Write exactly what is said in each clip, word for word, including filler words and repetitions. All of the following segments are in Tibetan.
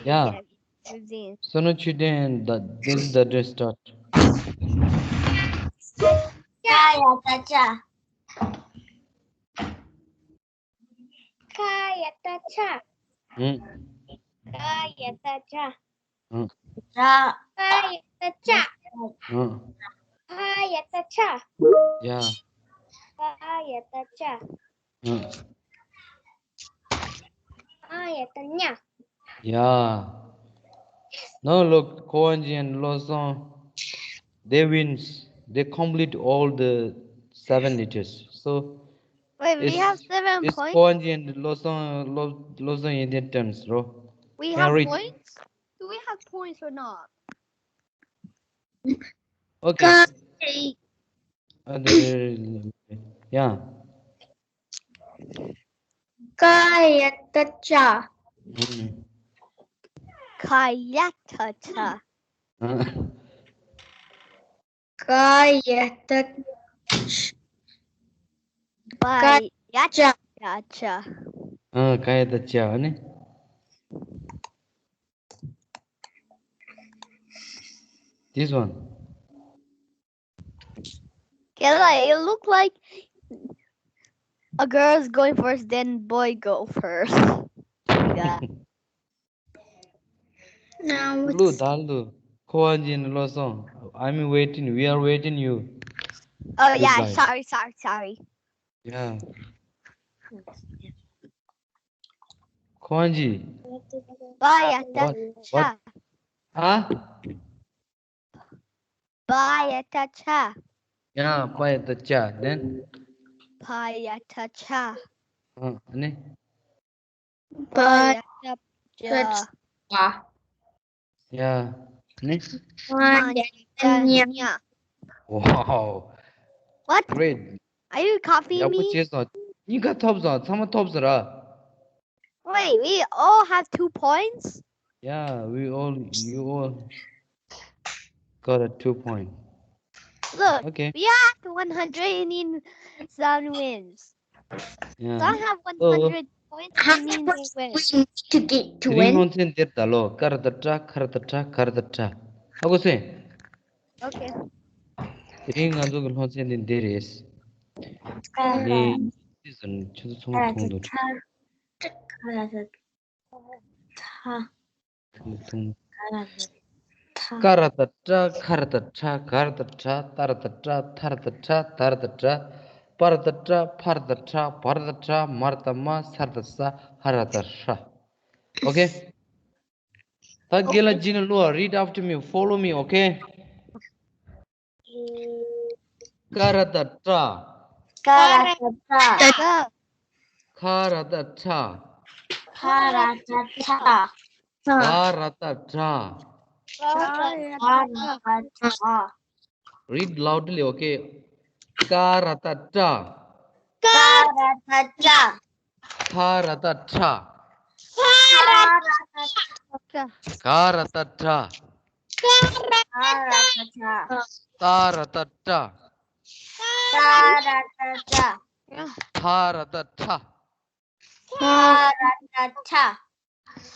Yeah. Using. So now you then the, this is the address start. ཀ་ཡ་བཏགས་ཀྱ། ཀ་ཡ་བཏགས་ཀྱ། ཨུམ། ཀ་ཡ་བཏགས་ཀྱ། ཨུམ། ར། ཀ་ཡ་བཏགས་ཀྱ། ཨུམ། ཀ་ཡ་བཏགས་ཀྱ། ཡ། ཀ་ཡ་བཏགས་ཀྱ། ཨུམ། ཀ་ཡ་བཏགས་ཀྱ། Yeah. Now look, Kowanji and Losong, they wins. They complete all the seven letters. So we have seven points. Kowanji and Losong, Lo- Losong Indian turns, bro. We have points? Do we have points or not? Okay. Uh, the- yeah. ཀ་ཡ་བཏགས་ཀྱ། ཨུམ། ཀ་ཡ་བཏགས་ཀྱ། ཨ། ཀ་ཡ་བཏགས་ཀྱ། བ་ཡ་བཏགས་ཀྱ། ཨ། ཀ་ཡ་བཏགས་ཀྱ་ནི། This one. Kayla, it look like a girl is going first, then boy go first. Yeah. Now it's Lu, Dalu, Kowanji and Losong. I'm waiting. We are waiting you. Oh, yeah. Goodbye. Sorry, sorry, sorry. Yeah. Kowanji. Bye, what? What? Huh? བ་ཡ་བཏགས་ཆ། ཡ། བ་ཡ་བཏགས་ཆ། Then? བ་ཡ་བཏགས་ཆ། ཨ་ནི། བ་ཡ་བཏགས་ཆ། ཡ། ནི། བ་ཡ་བཏགས་ཉ། Wow. What? Great. Are you copying me? ཡག་པོ་བྱས་སོང་། གཉིས་ཀ་ཐོབ་སོང་། ཚང་མ་ཐོབ་སོང་ར། Wait, we all have two points? Yeah, we all, you all got a two point. Look, okay. We have one hundred and some wins. Yeah. So I have one hundred points, I mean we win. How much we need to get to win? དེ་རིང་སློབ་ཚན་འདིར་ད་ལོ་ཀ་ར་བཏགས་ཀྲ། ཁ་ར་བཏགས་ཁྲ། ག་ར་བཏགས་གྲ། ཧ་གོ་སོང་། Okay. དེ་རིང་ང་ཚོ་གི་སློབ་ཚན་འདི་འདི་རེད། ཀ་ར། ནི་ཆུ་ཚོད་ཚང་མ་ཐུང་འདུག་ཀ་ར་བཏགས་ཀྲ། ཀ་ར་བཏགས་ཀྲ། ཁ་ར་བཏགས་ཁྲ། ག་ར་བཏགས་གྲ། ཏ་ར་བཏགས་ཏྲ། ཐ་ར་བཏགས་ཐྲ། ད་ར་བཏགས་དྲ། པ་ར་བཏགས་པྲ། ཕ་ར་བཏགས་ཕྲ། བ་ར་བཏགས་བྲ། མ་ར་བཏགས་མ། ས་ར་བཏགས་སྲ། ཧ་ར་བཏགས་ཧྲ། Okay. ད་རྒན་ལགས་ཅིག་ནས་ཀློག read after me, follow me, okay? ཀ་ར་བཏགས་ཀྲ། ཀ་ར་བཏགས་ཀྲ། ཁ་ར་བཏགས་ཁྲ། ཁ་ར་བཏགས་ཁྲ། ག་ར་བཏགས་གྲ། ག་ར་བཏགས་གྲ། Read loudly, okay? ཀ་ར་བཏགས་ཀྲ། ཀ་ར་བཏགས་ཀྲ། ཁ་ར་བཏགས་ཁྲ། ཁ་ར་བཏགས་ཁྲ། ག་ར་བཏགས་གྲ། ག་ར་བཏགས་གྲ། ཏ་ར་བཏགས་ཏྲ། ཏ་ར་བཏགས་ཏྲ། ཐ་ར་བཏགས་ཐྲ། ཐ་ར་བཏགས་ཐྲ།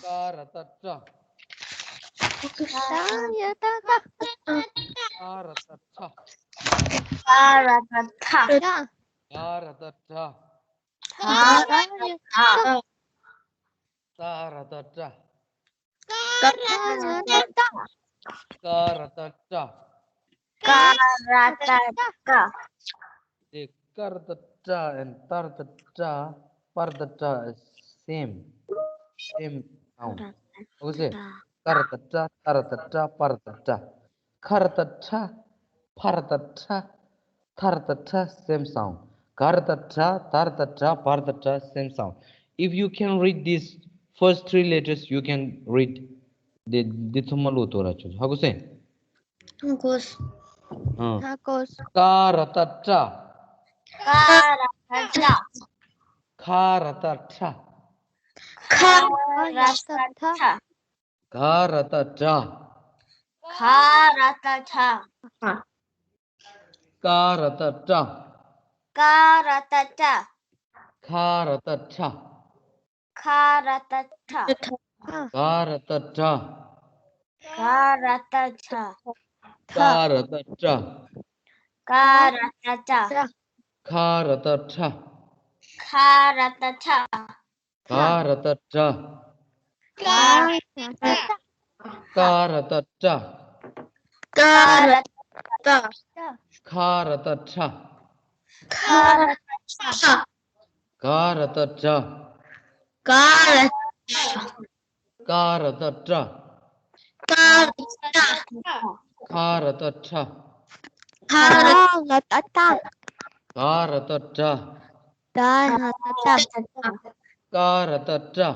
ཀ་ར་བཏགས་ཀྲ། ཀ་ཡ་བཏགས་ཀྲ། ཀ་ར་བཏགས་ཀྲ། ཀ་ར་བཏགས་ཀྲ། ཏ་ར་བཏགས་ཏྲ། ཏ་ར་བཏགས་ཏྲ། ཀ་ར་བཏགས་ཀྲ། ཀ་ར་བཏགས་ཀྲ། ཀ་ར་བཏགས་ཀྲ། The ཀ་ར་བཏགས་ཀྲ་and ཏ་ར་བཏགས་ཀྲ། པ་ར་བཏགས་པྲ་is same. Same sound. Okay. ཀ་ར་བཏགས་ཀྲ། ཏ་ར་བཏགས་ཀྲ། པ་ར་བཏགས་པྲ། ཁ་ར་བཏགས་ཁྲ། ཕ་ར་བཏགས་ཕྲ། ཐ་ར་བཏགས་ཐྲ། Same sound. ག་ར་བཏགས་གྲ། ཏ་ར་བཏགས་ཏྲ། བ་ར་བཏགས་བྲ། Same sound. If you can read these first three letters, you can read. འདི་འདི་ཚང་མ་ཀློག་ཐུབ་ར་ཆོག་ཧ་གོ་སོང་། ཧ་གོ་སོང་། ཨ། ཧ་གོ་སོང་། ཀ་ར་བཏགས་ཀྲ། ཀ་ར་བཏགས་ཀྲ། ཁ་ར་བཏགས་ཁྲ། ཁ་ར་བཏགས་ཁྲ། ག་ར་བཏགས་གྲ། ག་ར་བཏགས་གྲ། ཀ་ར་བཏགས་ཀྲ། ཀ་ར་བཏགས་ཀྲ། ཁ་ར་བཏགས་ཁྲ། ཁ་ར་བཏགས་ཁྲ། ག་ར་བཏགས་གྲ། ག་ར་བཏགས་གྲ། ཀ་ར་བཏགས་ཀྲ། ཀ་ར་བཏགས་ཀྲ། ཁ་ར་བཏགས་ཁྲ། ཁ་ར་བཏགས་ཁྲ། ག་ར་བཏགས་གྲ། ག་ར་བཏགས་གྲ། ཀ་ར་བཏགས་ཀྲ། ཁ་ར་བཏགས་ཁྲ། ཁ་ར་བཏགས་ཁྲ། ག་ར་བཏགས་གྲ། ག་ར་བཏགས་གྲ། ཀ་ར་བཏགས་ཀྲ། ཀ་ར་བཏགས་ཀྲ། ཁ་ར་བཏགས་ཁྲ། ཁ་ར་བཏགས་ཁྲ། ག་ར་བཏགས་གྲ། ག་ར་བཏགས་གྲ། ཀ་ར་བཏགས་ཀྲ།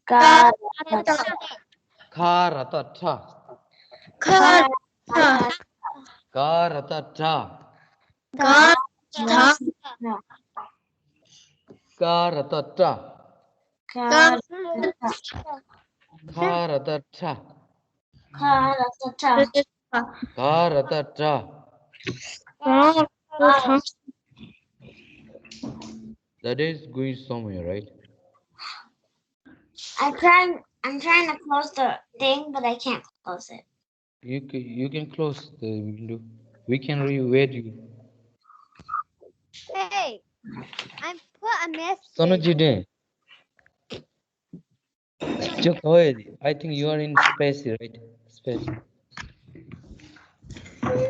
ཀ་ར་བཏགས་ཀྲ། ཁ་ར་བཏགས་ཁྲ། ཁ་ར་བཏགས་ཁྲ། ག་ར་བཏགས་གྲ། ག་ར་བཏགས་གྲ། ཀ་ར་བཏགས་ཀྲ། ཀ་ར་བཏགས་ཀྲ། ཁ་ར་བཏགས་ཁྲ། ཁ་ར་བཏགས་ཁྲ། ག་ར་བཏགས་གྲ། ག་ར་བཏགས་གྲ། That is going somewhere, right? I trying, I'm trying to close the thing, but I can't close it. You can, you can close the window. We can read you. Hey, I put a message. Sono Jide. I think you are in space, right? Space.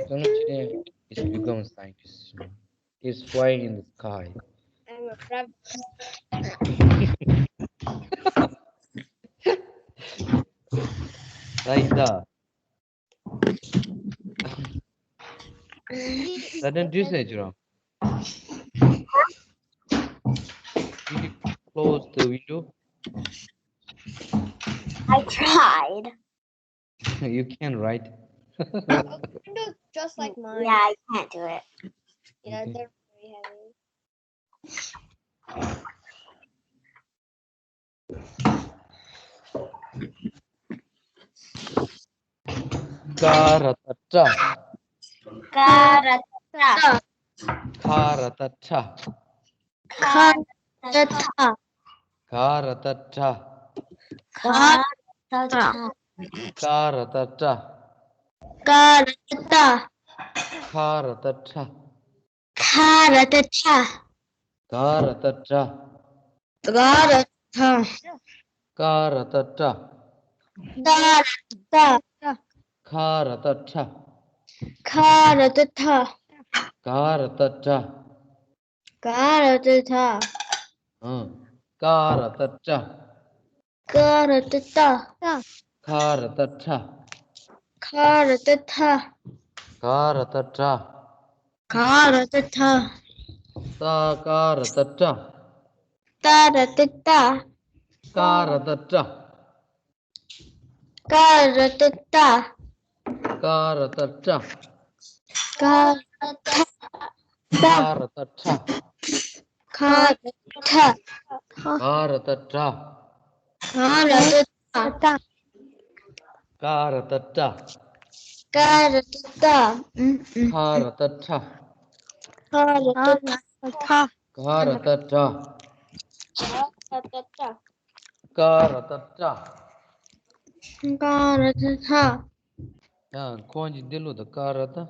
Sono Jide is become a scientist. He's flying in the sky. I'm a rabbit. Like that. Sudden do say, Jerome. Did you close the window? I tried. You can, right? Window just like mine. Yeah, I can't do it. Yeah, okay. They're very heavy. ག་ར་བཏགས་གྲ། ག་ར་བཏགས་གྲ། ཁ་ར་བཏགས་ཁྲ། ཁ་ར་བཏགས་ཁྲ། ག་ར་བཏགས་གྲ། ག་ར་བཏགས་གྲ། ཀ་ར་བཏགས་ཀྲ། ཀ་ར་བཏགས་ཀྲ། ཁ་ར་བཏགས་ཁྲ། ཁ་ར་བཏགས་ཁྲ། ག་ར་བཏགས་གྲ། ག་ར་བཏགས་གྲ། ཀ་ར་བཏགས་ཀྲ། ཀ་ར་བཏགས་ཀྲ། ཁ་ར་བཏགས་ཁྲ། ཁ་ར་བཏགས་ཁྲ། ག་ར་བཏགས་གྲ། ག་ར་བཏགས་གྲ། ཨང་། ཀ་ར་བཏགས་ཀྲ། ཀ་ར་བཏགས་ཀྲ། ཁ་ར་བཏགས་ཁྲ། ཁ་ར་བཏགས་ཁྲ། ག་ར་བཏགས་གྲ། ག་ར་བཏགས་གྲ། ཏ་ག་ར་བཏགས་ཏྲ། ཏ་ར་བཏགས་ཏྲ། ཀ་ར་བཏགས་ཀྲ། ཀ་ར་བཏགས་ཀྲ། ཀ་ར་བཏགས་ཀྲ། ཀ་ར་བཏགས་ཀྲ། ཁ་ར་བཏགས་ཁྲ། ཁ་ར་བཏགས་ཁྲ། ག་ར་བཏགས་གྲ། ག་ར་བཏགས་གྲ། ཀ་ར་བཏགས་ཀྲ། ཀ་ར་བཏགས་ཀྲ། ཨུམ་ཨུམ། ཁ་ར་བཏགས་ཁྲ། ཁ་ར་བཏགས་ཁྲ། ག་ར་བཏགས་གྲ། ག་ར་བཏགས་གྲ། ཀ་ར་བཏགས་ཀྲ། ཀ་ར་བཏགས་ཀྲ། ཡང་ཁོང་གི་འདི་ལོ་ད་ཀ་ར་བཏགས།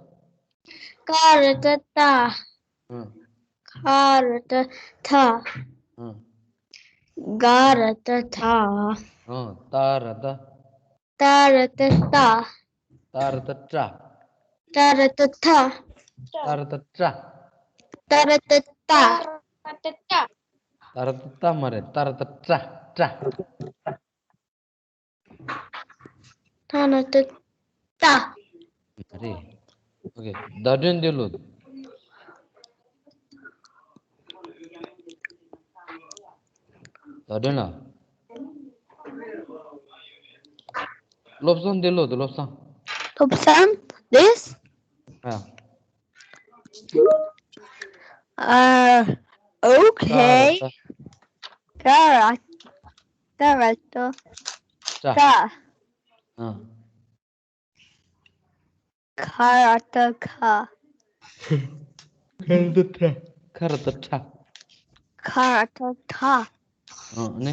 ཀ་ར་བཏགས་ཀྲ། ཨང་། ཁ་ར་བཏགས་ཁྲ། ཨང་། ག་ར་བཏགས་གྲ། ཨང་། ཏ་ར་བཏགས། ཏ་ར་བཏགས་ཏྲ། ཏ་ར་བཏགས་ཏྲ། ཏ་ར་བཏགས་ཏྲ། ཏ་ར་བཏགས་ཏྲ། ཏ་ར་བཏགས་ཏྲ། ཏ་ར་བཏགས་ཏྲ། ཏ་ར་བཏགས་ཏྲ་མ་རེད། ཏ་ར་བཏགས་ཏྲ། ཏྲ། ཏ་ར་བཏགས་ཏྲ། མ་རེད། ཨོ་ཁེ། བརྡ་སྤྲོད་འདི་ལོ། བརྡ་སྤྲོད་ལ། བློ་བཟང་འདི་ལོ་དུ་བློ་བཟང་། བློ་བཟང་། This? ཨ། Uh, okay. ཀ་ར་བཏགས་ཀྲ། ཀ་ར་བཏགས་ཀྲ། ཀྲ། ཨ། ཁ་ར་བཏགས་ཁྲ། ཁ་ར་བཏགས་ཁྲ། ཁ་ར་བཏགས་ཁྲ། ཁ་ར་བཏགས་ཁྲ། ཨ་ནི།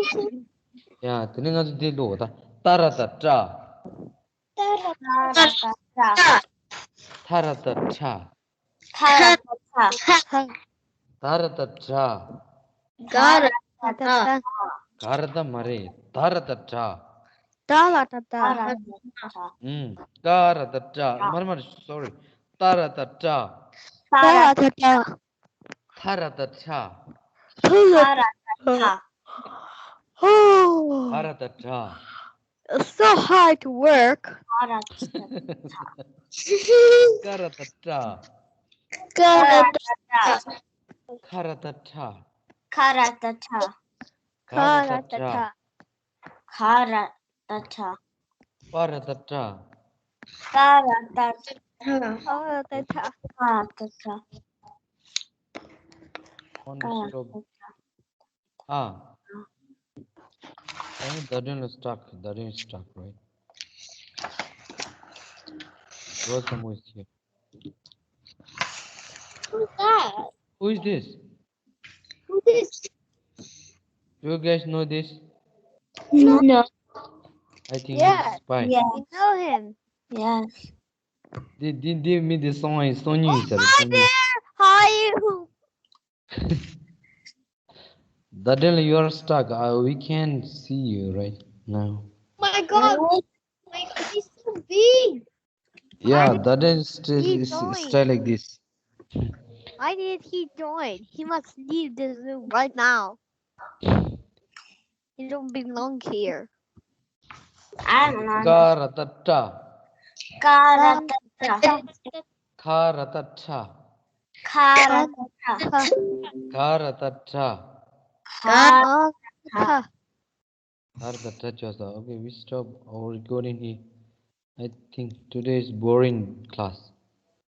ཡ། དེ་ནས་ང་ཚོ་འདི་ཀློག་ད། ཏ་ར་ཏ་ཏྲ། ཏ་ར་ཏ་ཏྲ། ཐ་ར་ཏ་ཐྲ། ཐ་ར་ཏ་ཐྲ། ད་ར་ཏ་དྲ། ག་ར་ཏ་ཏྲ། ག་ར་ཏ་མ་རེད། ད་ར་ཏ་དྲ། ད་ལ་ཏ་ད། ཨུམ། ཀ་ར་ཏ་ཀྲ། མར་མར། སོ་རི། ཏ་ར་ཏ་ཏྲ། ད་ལ་ཏ་ཏྲ། ཐ་ར་ཏ་ཐྲ། ཐ་ལ་ཏ་ཏྲ། ཧོ། ག་ར་ཏ་གྲ། So hard to work. ག་ར་ཏ་གྲ། ག་ར་ཏ་གྲ། ཁ་ར་ཏ་ཁྲ། ཁ་ར་ཏ་ཁྲ། ག་ར་ཏ་གྲ། ག་ར་ཏ་གྲ། པ་ར་ཏ་པྲ། པ་ར་ཏ་ཏྲ། པ་ར་ཏ་ཏྲ། པ་ར་ཏ་ཏྲ། Phone disturb. Ah. I think Darden is stuck. Darden is stuck, right? Welcome with you. Who's that? Who is this? Who is this? Do you guys know this? No. I think he's a spy. Yes. We know him. Yes. འདི་འདི་འདི་མི་འདི་སོང་ཡིན། སོང་ཉིན་ཡིན་ཟེར། སོང་ཉིན། Hi. Darden, you are stuck. Uh, we can't see you right now. My God. Like, he's so big. Yeah, Darden is st- is stay like this. Why did he join? He must leave this room right now. He don't belong here. I don't know. ག་ར་ཏ་གྲ། ག་ར་ཏ་གྲ། ཁ་ར་ཏ་ཁྲ། ཁ་ར་ཏ་ཁྲ། ག་ར་ཏ་གྲ། ག་ར་ཏ་ཁྲ། ག་ར་ཏ་གྲ་བྱས་སོང་། Okay, we stop our recording here. I think today is boring class.